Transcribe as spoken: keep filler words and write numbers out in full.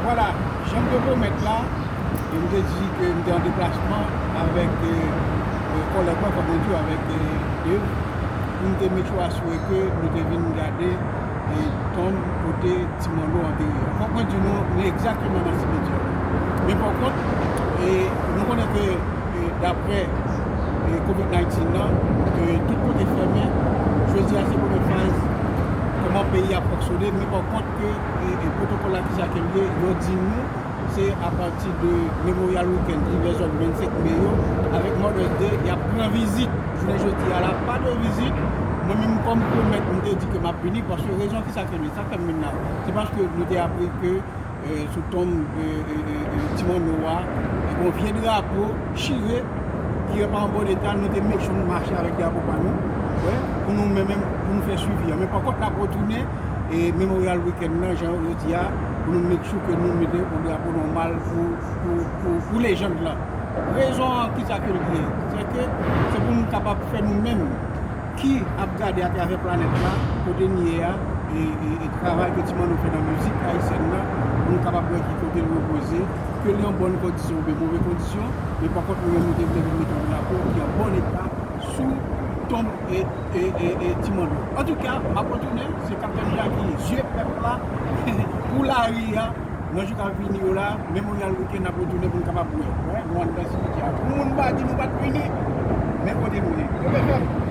Vwala, jan m te pwomèt la, e m te di ke m te an deplasman avèk, e, e, kòlèg mwen, kòm nou di, avèk, e, Dave, pou m te make sure asire ke nou te vin gade, e, tonm kote Ti Manno antere a. Fòk mwen di nou, nou egzakteman nan simityè a. Men pa kont, e, nou konnen ke, e, daprè, e, covid nineteen nan, e, tout kote fèmen, jodi a se premye faz kòman peyi a fonksyone, men pa kont ke, e, e, pwotokòl la kisa ke l ye, yo di nou, se apati de Memorial Weekend ki vè zòn vennsenk me yo, avèk Mother's Day, y ap pran vizit. Jounen jodi a la, pa de vizit. Mwen menm kòm pwomèt, m te di ke m ap vini, paske rezon kisa ke m vini, sa k fè m vin la, se paske nou te apri ke, e, sou tonm, e, e, e, e, Ti Manno a, e, gon vye drapo chire ki pa an bon eta, nou te make sure nou mache avèk drapo pa nou, wè, pou nou menm, menm, pou nou fè swivi an. Men pa kont, n ap retounen, e, Memorial Weekend nan, jan yo di a, pou nou make sure ke nou mete yon drapo nòmal pou, pou, pou, pou lejand lan. Rezon an, kisa ke l ye? Se ke se pou nou kapab fè nou menm ki ap gade atravè planèt la, kote n ye a, e, e, e travay ke Ti Manno fè nan mizik ayisyèn nan, pou nou kapab wè ki kote l repoze, ke li an bòn kondisyon oubyen move kondisyon, men pa kont nou menm nou te vle vin mete yon drapo ki an bòn eta sou tonm e, e, e, e Ti Manno. Antouka, m ap retounen, se Kaptèn Jackie, zye pèp la, pou lari a, nan jou k ap vini yo la, Memorial Weekend n ap retounen pou n kapab wè. Wè, nou anndan simityè a. Pou moun pa di nou pa t vini, men kote nou ye. Yo fè